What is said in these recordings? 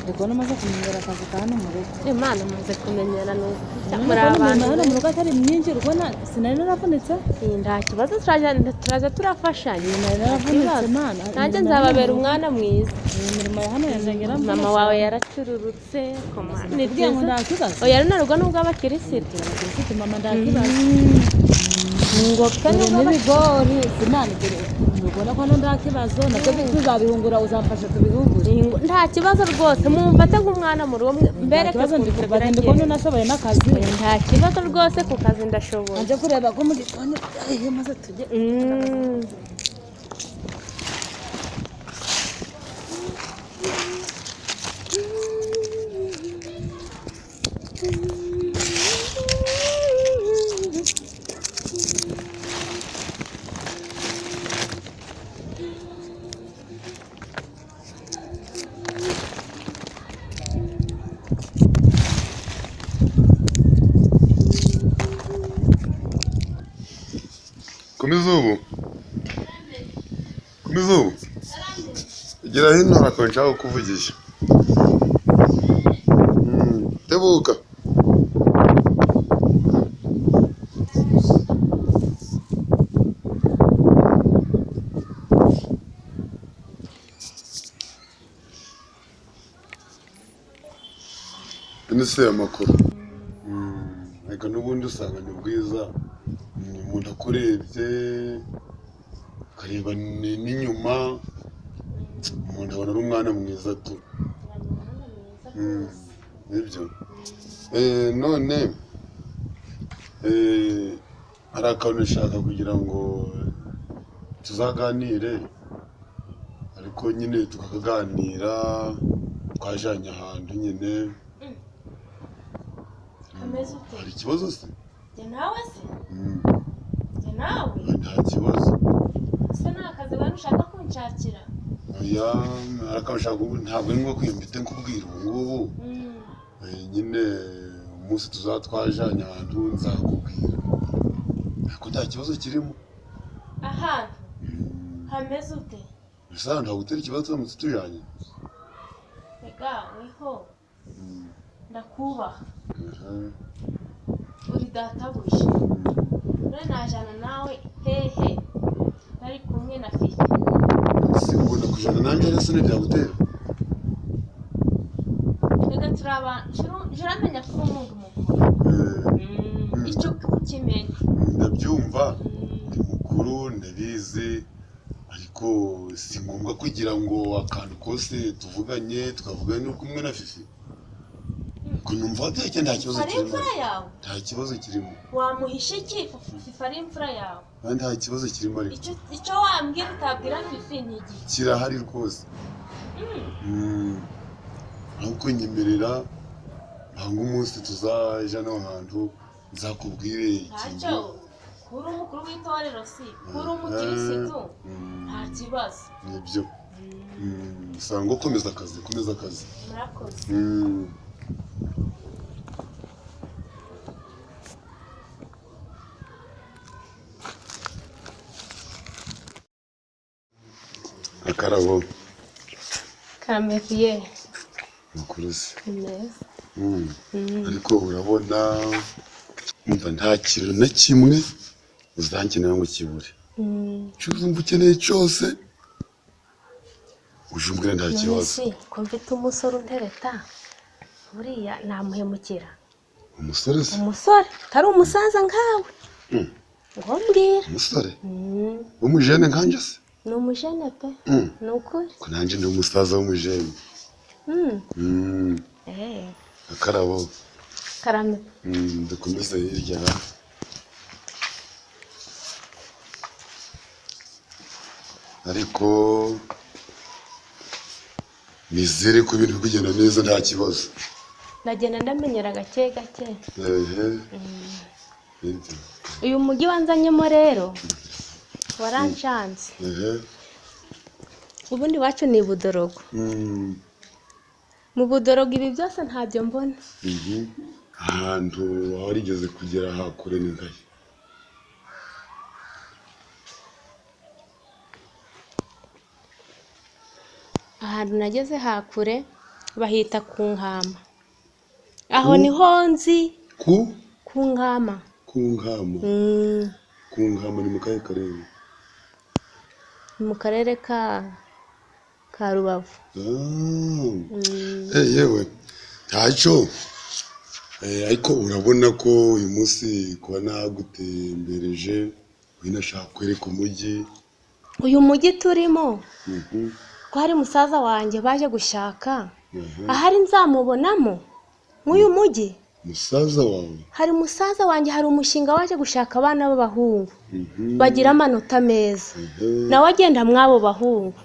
Ndi kubona umaze kumenyera akazi ka hano mu rugo. Imana, amaze kumenyera ni uku. None Muri kubona abantu imirimo ya hano mu rugo atari myinshi, uri kubona sinari naravunitse. Nta kibazo, turaza turafashanya. Nari naravunitse, Mana. Nanjye Imirimo ya hano nzababera mu rugo- umwana mwiza. Imirimo ya hano yanjye. Mama wawe yaracururutse koma. Ni Kugira ngo byiza. nta kibazo. Oya, runo rugo nubwo abakirisitu. Ufite mama, nta kibazo. Ngoka Dore nubwo n'ibigori sinani, dore ubona ko hano nta kibazo nabyo tuzabihungura, uzamfasha tubihungure. Nta kibazo rwose, mumfate nk'umwana mu rugo Nta mbereke kibazo, ndi ukuntu kubagenda ndi kubona biragenda. unashoboye n'akazi. Nta kibazo rwose, ku kazi ndashoboye. Nje kureba ko mu gikoni byahiye maze tujye. Komeza ubu. Komeza ubu. Gira hino, hari akantu nshaka kukuvugisha. Tebuka. Ino si amakuru. Reka n'ubundi usanga ni bwiza. Umuntu akurebye akareba n'inyuma, umuntu abona ari umwana mwiza tu. Nibyo. None hari akantu nshaka kugira ngo tuzaganire, ariko nyine tukakaganira twajanye ahantu nyine. Ameze ute? Hari ikibazo se? Njye nawe se? Mm, Njye nawe? Nta kibazo. Ese ni akazi wenda ushaka kunshakira? Oya, arakabashaka ubu ntabwo ari ngombwa kwiyumva nkubwira ubu ngubu. Nyine umunsi tuzatwajanye ahantu nzakubwira, ariko nta kibazo kirimo. Ahantu hameze ute? Mbese ahantu hagutera ikibazo turamutse tujanye? Rega weho, ndakubaha. Aha. Uri databuja. None najana nawe hehe nari kumwe na Fifi? Si ubona kujana nanjye rero se ntibyagutera? Rega turi abantu, uramenya ko uri umuntu mukuru. Icyo ukimenya. Ndabyumva, ndi mukuru ndabizi, ariko si ngombwa kugira ngo akantu kose tuvuganye tukavugana uri kumwe na Fifi, ko numva wabyakira, nta kibazo Ari kirimo. imfura yawe. Nta kibazo kirimo. Wamuhisha iki Fifi ari imfura yawe? Kandi nta kibazo kirimo ariko. Icyo wambwira utabwira Fifi ni igihe? Kirahari rwose. Ahubwo nyemerera ntabwo umunsi tuzaja no hantu nzakubwire ikintu. Ntacyo, kuri umukuru w'itorero, si kuri umukirisitu, nta kibazo. Nibyo. Usanga ukomeza akazi, komeza akazi. Murakoze. Akarabo. Karameviye. Makuru se? Ni meza. Ariko urabona umva, nta kintu na kimwe uzankenera ngo ukibure. Icyo uzumva ukeneye cyose uje umbwira, nta None kibazo. se ko mfite umusore untereta, buriya namuhemukira? Umusore se? Umusore utari umusaza nkawe, ngo mbwira. Umusore w'umujene nkanjye se? Ni umujene pe. Ni ukuri. Ko nanjye ndi umusaza w'umujene. Akarabo. Karame. Dukomeze hirya. Ariko nizere ko ibintu biri kugenda neza, nta kibazo. Ndagenda ndamenyera gake gake. Ehe. Nibyo. Uyu mujyi wanzanyemo rero waranshanze. Ubundi iwacu ni i Budorogo. Mu Budorogo ibi byose ntabyo mbona. Ahantu warigeze kugera hakure ni nkahe? Ahantu nageze hakure Bahita ku Nkama. Aho niho nzi. Ku? Ku Nkama. Ku Nkama. Ku Nkama ni mu kahe karere? Ni mu karere ka Rubavu. Yewe ntacyo. Ariko urabona ko uyu munsi kuba nagutembereje winashaka kwereka umujyi. Uyu mujyi turimo ko hari musaza wanjye baje gushaka, ahari nzamubonamo nk'uyu mujyi. Musaza wawe? Hari musaza wanjye, hari umushinga waje gushaka abana b'abahungu bagira amanota meza, nawe agenda mw'abo bahungu.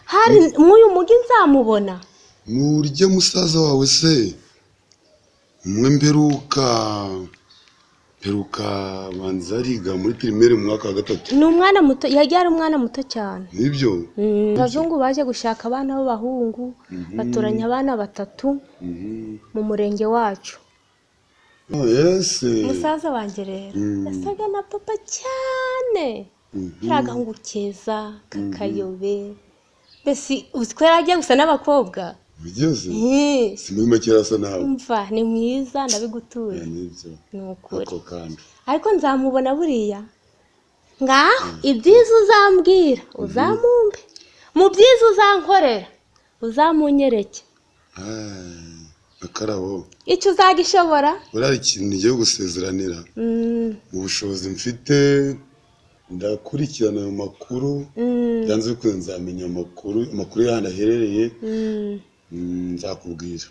Hari nk'uyu mujyi nzamubona. Nurya musaza wawe se umwe mperuka banza ariga muri primaire mu mwaka wa 3. Ni umwana muto, yagiye ari umwana muto cyane. Nibyo? Abazungu baje gushaka abana b'abahungu, batoranya abana 3 mu murenge wacu. Yes. Musaza wanjye rero yasaga na papa cyane. Hari agahungu keza kakayobe, mbese uzi ko yari agiye gusa n'abakobwa. Bigeze? Si muri make yarasa nawe. Umva ni mwiza, ndabigutuye. Nibyo. Ni ukuri. Ako kandi. Ariko nzamubona buriya. Ngaho ibyiza uzambwira uzamumpe, mu byiza uzankorera uzamunyereke. Akarabo. Icyo uzagishobora? Buriya ikintu ngiye gusezeranira. Mu bushobozi mfite ndakurikirana ayo makuru, byanze bikunze nzamenya amakuru y'ahantu aherereye. Nzakubwira.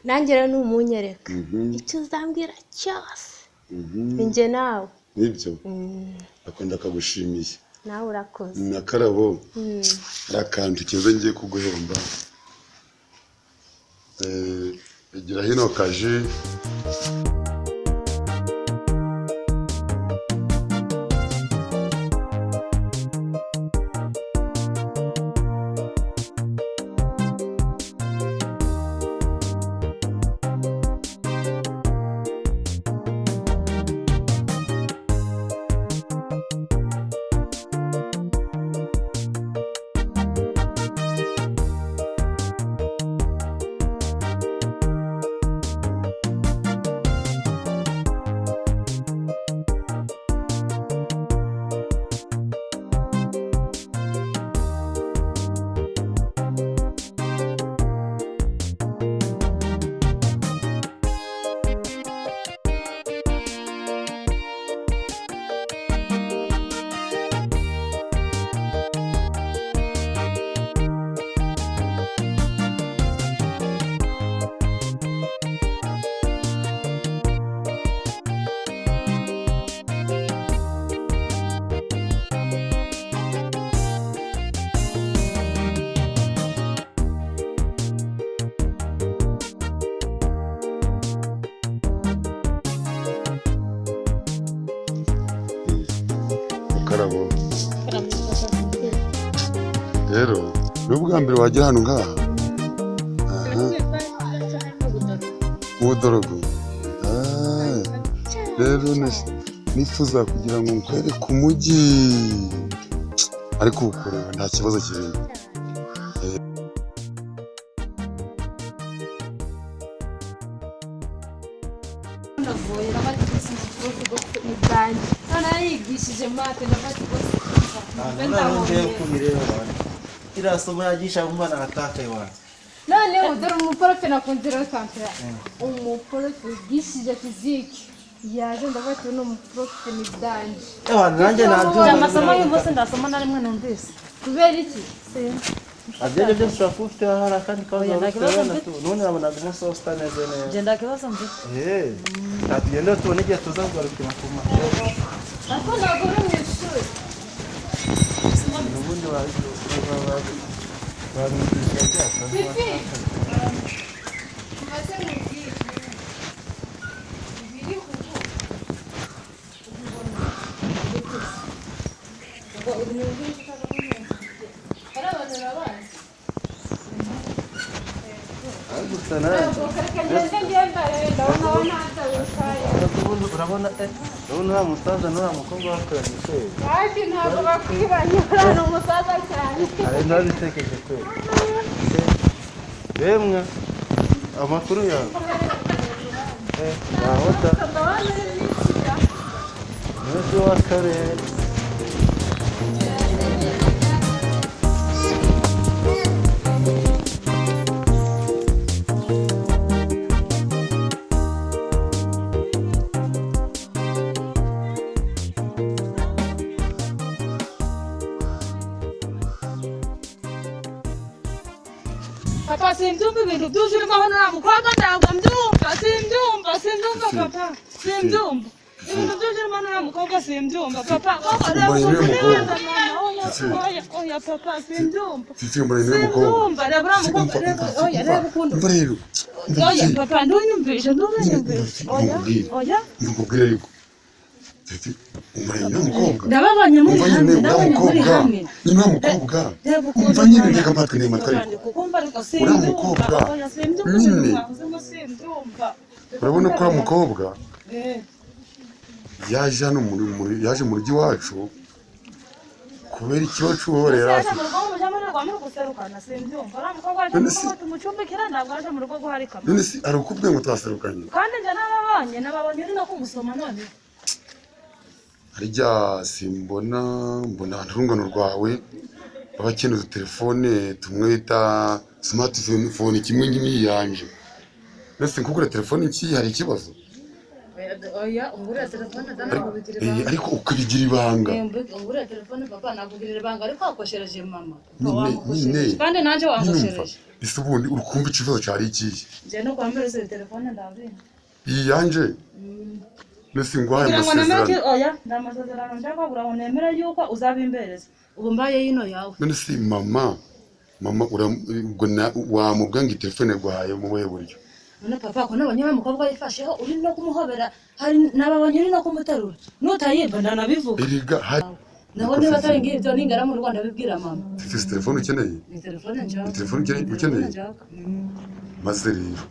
Nanjye rero numunyereka icyo uzambwira cyose njye nawe. Nibyo? Akunda akagushimiye. Nawe urakoze. Nakarabo, hari akantu keza ngiye kuguhemba. Igira hino kaje. Karabo. Rero ni ubwa mbere wagera hano ngaha? Mu Budorogo. Rero nifuza kugira ngo nkwereke umujyi, ariko ukureba nta kibazo kirimo. Ila somo yagisha umwana ataka iwacu. Noneho dore umuporofe nakunze rero kampera. Umuporofe wigishije fizike yaje, ndavuga ati uno muporofe ni danje. Ewa nanjye nabyumva. Amasomo y'umunsi ndasoma na rimwe numvise. Kubera iki? Abyenge byose ushobora kuba ufite hari akandi kabazo Oya, wari nta ufite kibazo wenda mfite. tu none nabonaga umunsi wose utameze neza. Njye nta kibazo mfite. Eh, tugende tubone igihe tuza kugarukira ku ma. Ariko ntabwo uri mu ishuri. Ubundi wabigishije byose. Fifi! Maze nkubwire. Ibiri ubu. Hari abantu urabazi? Gusa nanjye. Reka ngende ngenda rero, ndabona aho ntatabikaye. Ubundi urabona urabona uriya musaza n'uriya mukobwa bakoranye kweli. Hafi ntabwo bakwibanye, uriya ni umusaza cyane. Hari n'abitekereje kweli. Yemwe amakuru yawe naho da umunsi w'akarere. Papa, simbyumva ibintu byuje urimo hano nta mukobwa, ntabwo mbyumva, simbyumva, simbyumva papa, simbyumva ibintu byuje urimo hano nta mukobwa, simbyumva papa koko. Reba Mbona ukuntu niwe mukobwa. neza mama, oya. Fifi. Oya, oya papa, simbyumva. Fifi, mbona niwe mukobwa. Simbyumva, reba uriya Fifi, mukobwa, umva, reba, umva, oya, umva, reba ukuntu. Umva rero, umva Oya Fifi. papa, ntunyumvishe, ntunyumvishe, oya. Nkubwire. Oya. Nkubwire ariko Fifi, umbona niwe mukobwa. Ndababonye muri Umva nyine hamwe, uriya ndabonye muri mukobwa, hamwe. nyine uriya mukobwa. Reba ukuntu Umva nyine, mwana. ntega amatwi, ntega amatwi ariko. Kukumva ariko Uriya simbyumva. mukobwa, Oya, simbyumva nyine. ibintu mwavuze ngo simbyumva. Urabona ko uriya mukobwa Eh. yaje hano yaje mu rugo iwacu kubera ikibazo cy'ubuhoro yari Yaje afite. mu rugo mujya muri rwa muri guserukana, simbyumva. Uriya mukobwa yaje mu None rugo se ngo tumucumbikire, ntabwo yaje mu rugo guharika. None se ari ukubwiye ngo twaserukanye? Kandi njye narabonye, nababonye uri no kumusoma none. Harya simbona, mbona urungano rwawe baba bakeneye udutelefone tumwe bita smartphone kimwe nk'iyi yanje. Mbese nkugura telefone nkiyi hari ikibazo? Oya, ungurira telefone ndanakubitira ibanga. Ariko ukabigira ibanga. Ungurira telefone papa, nakugirira ibanga, ariko wakoshereje mama. Papa, Nyine nyine. wamukoshereje kandi nanjye Nyine umva. wankoshereje. Ese ubundi uri kumva ikibazo cyari ikihe? Njye no kwambara izi telefone ndabizi. Iyi yanje mbese nguhaye Kugira ngo nemere amasezerano? Oya, nta masezerano nshaka kugira ngo nemere yuko uzabimbereza ubu mbaye yino yawe. None se mama ubwo wamubwira ngo iyi telefone yaguhaye mu buhe buryo? None papa, ko nabonye wa mukobwa yifasheho uri no kumuhobera, hari nababonye uri no kumuterura, nutayimba ndanabivuga. Erega hari Naho niba atari ngibyo, ningera mu Rwanda bibwira mama. Ufite telefone ukeneye? Ni telefone nshaka. Ni telefone ukeneye? Ni telefone Ukeneye? nshaka. Maze rero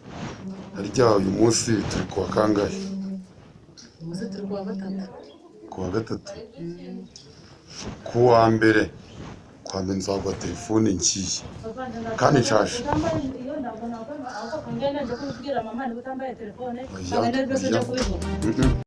harya uyu munsi turi kuwa kangahe? Muze, turi kuwa gatatu. Kuwa gatatu, kuwa mbere, kuwa mbere nzaguha telefone ngiye kandi nshasha. Utambaye iyo, ntabwo nakwemera ahubwo ngende nje kubibwira mama niba utambaye telefone. Oya, Ntabwo ndari byose oya. nje kubivuga. Mm-mm.